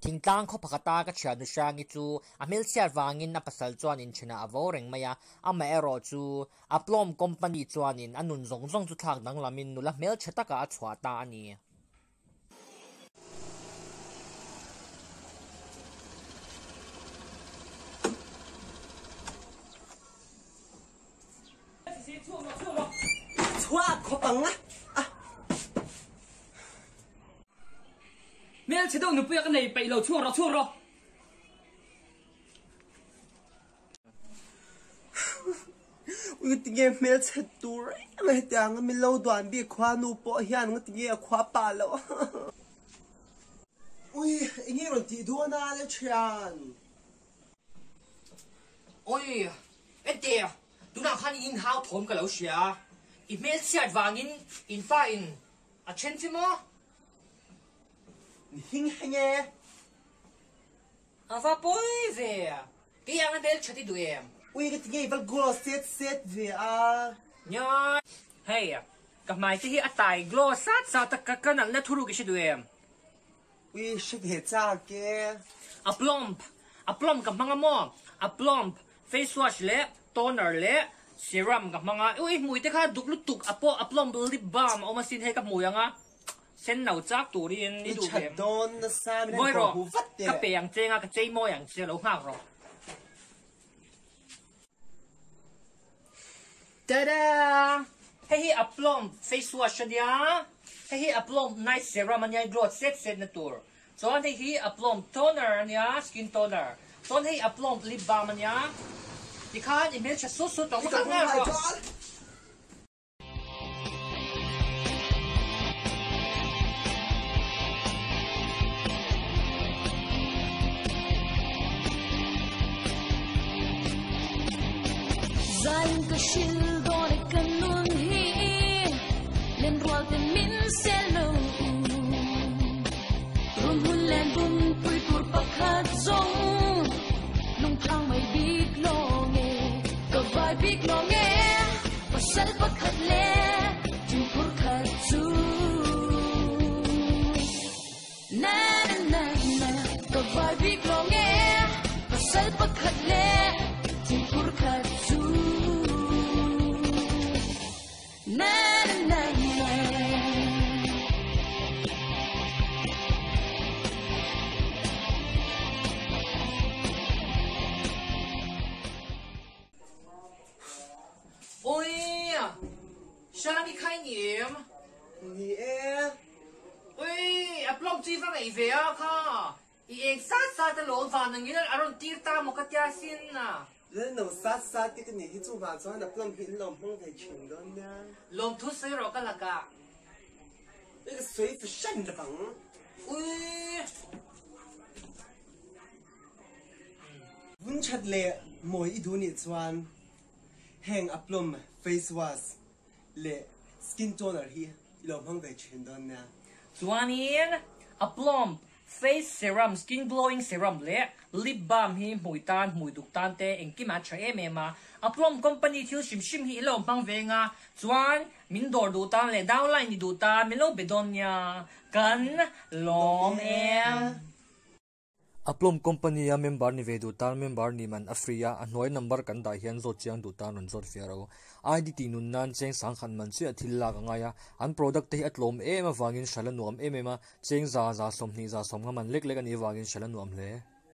Thingtlang khaw pakhata ka thiannu Hrangi chu a hmelchhiat vangin a pasal chuan inthenah a vo reng mai a, amaherawh chu a plawm company chuanin a nun zawng zawng chu thlak danglamin nula hmelchhe takah a chhuah ta a ni. Chhuak khawp ang a. Hmelchhe deuh nupuia ka nei peih lo chhuak rawh chhuak rawh. Ui tinge hmelchhe tur em a hetiang a min lo duan bik khua nu pawh hian nga tinge a khua pah loh. Ui enge rawn tih dawn a le thian. Oi ente tunah khan in hau thawm ka lo hria a i hmelchhiat vangin in fa in a then che maw? Ni hing heng e. A va pawi ve a, kei ang a hmeltha ti duh em? Ui ka ti ngei val glow set set ve a. Nia hei ka hmai te hi a tai glow sat sat a ka ka nalhna thuruk i hre duh em? Ui hre ve chak e. A plump a plump ka hmang a maw? A plump face wash leh toner leh serum ka hmang a, ui hmui te kha duk lutuk a pawh a plump lip balm a awm asin hei ka hmui ang a. Sen lo chak turin i duh ve. Ngawi rawh, ka pe ang che nga, ka chei mawi ang che, lo nghak rawh. Tada! Hei hi a plump face wash a nia, hei hi a plump night serum a nia, i glow set set na tur. Chuan hei hi a plump toner a nia, skin toner. Chuan hei a plump lip balm a nia. Tikhan i hmeltha sut sut ang, nghak rawh. Zain ka hril dawn e ka nun hi Lenrual te min sel lo Rum hun len bum pui tur pakhat zawng Lungphang mai bik lawng e Ka vai bik lawng e Pasal pakhat le Thingphur khat chu Na na na na Ka vai bik lawng e Pasal pakhat le Thingphur khat chu Na na na na. Ui! Shani khai ni em? Ni e. Ui! A plum chu i va ngaih ve a kha. I eng sat sat a lawm van angin a rawn tir ta maw ka tia sin a. Lalno sat sat te ka nih hi chuvang chuan a plum hi in lo hmang ve thin dawn nia. Lawmthu sawi rawh ka lakah. Ui ka sawi fahran lovang. Ui! Vun that leh mawi i duh nih chuan heng a plum face wash leh skin toner hi i lo hmang ve thin dawn nia. Chuanin a plum face serum, skin glowing serum leh lip balm hi hmui tan, hmui duk tan te engkim a tha em em a. A plum company thil hrim hrim hi i lo hmang ve nga chuan min dawr duh tan leh downline i duh tan min lo be dawn nia. Kan lawm em. A plum company a member ni ve duh tan member ni man a free a, a hnuai number kan dah hian zawt chiang duh tan rawn zawt fiah ro. ID tih nun nan cheng sangkhat man chiah thil lak a ngai a, an product te hi a tlawm em avangin hralh a nuam em em a, cheng za, 20, 50 nga man lek lek a nih avangin hralh a nuam hle.